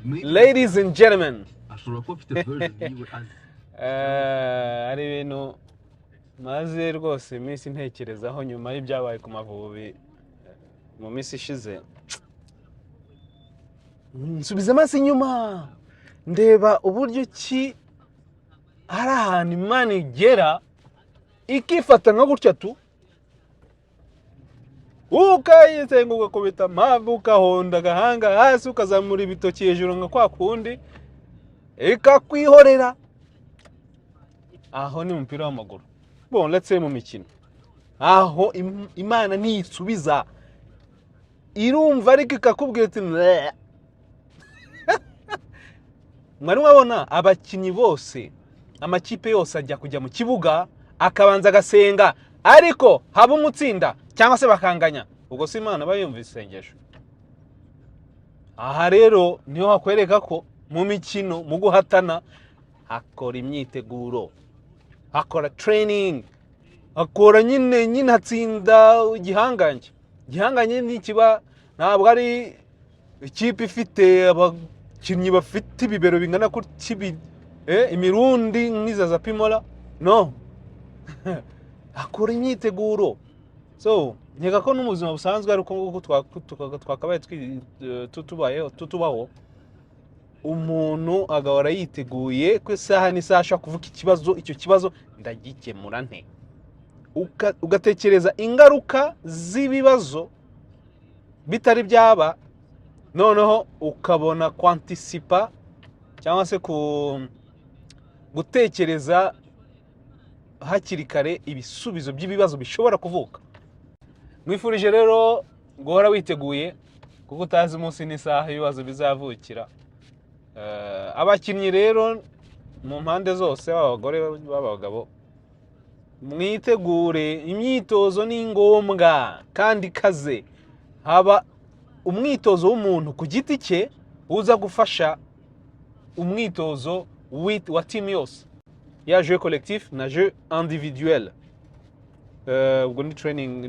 Maybe Ladies and gentlemen, ashobora kuba afite version yiwe azi. Hari ibintu maze rwose iminsi ntekerezaho nyuma y'ibyabaye ku Mavubi mu minsi ishize. Nsubiza amaso inyuma, ndeba uburyo ki hari ahantu Imana igera ikifata nka gutya tu, ukayisenga, ugakubita amavi, ukahonda agahanga hasi, ukazamura ibitoki hejuru nka kwa kundi, ikakwihorera. Aho ni umupira w'amaguru, bon, let's say mu mikino, aho Imana ntiyisubiza, irumva ariko ikakubwira iti "Bleh." Mwari mwabona abakinnyi bose, amakipe yose ajya kujya mu kibuga akabanza agasenga, ariko haba umutsinda cyangwa se bakanganya, ubwo si Imana aba yumva isengesho? Aha rero niho hakwereka ko mu mikino, mu guhatana, hakora imyiteguro, hakora training, hakora nyine hatsinda igihangange. Igihangange ntikiba, ntabwo ari ikipe ifite abakinnyi bafite ibibero bingana gutya, imirundi nk'iza za Pimola. No hakora imyiteguro. So nkeka ko no mu buzima busanzwe ari uko nguko twakabaye tubayeho, tubaho, umuntu agahora yiteguye ko isaha n'isaha ashobora kuvuga ikibazo, icyo kibazo ndagikemura nte? Ugatekereza ingaruka z'ibibazo bitari byaba, noneho ukabona kwantisipa cyangwa se ku gutekereza hakiri kare ibisubizo by'ibibazo bishobora kuvuka. Mwifurije rero guhora witeguye, kuko utazi umunsi n'isaha ibibazo bizavukira. Abakinnyi rero mu mpande zose, baba abagore, baba abagabo, mwitegure. Imyitozo ni ngombwa kandi ikaze. Haba umwitozo w'umuntu ku giti cye uza gufasha umwitozo wa team yose, ya jeu collectif na jeu individuel. Ubwo ni training,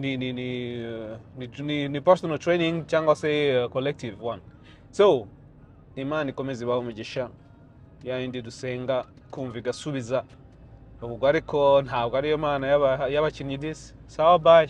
ni personal training cyangwa se collective one. So Imana ikomeze ibahe umugisha, ya yindi dusenga kumva igasubiza. Ubwo ariko ntabwo ariyo Mana y'abakinnyi disi. Sawa, bye.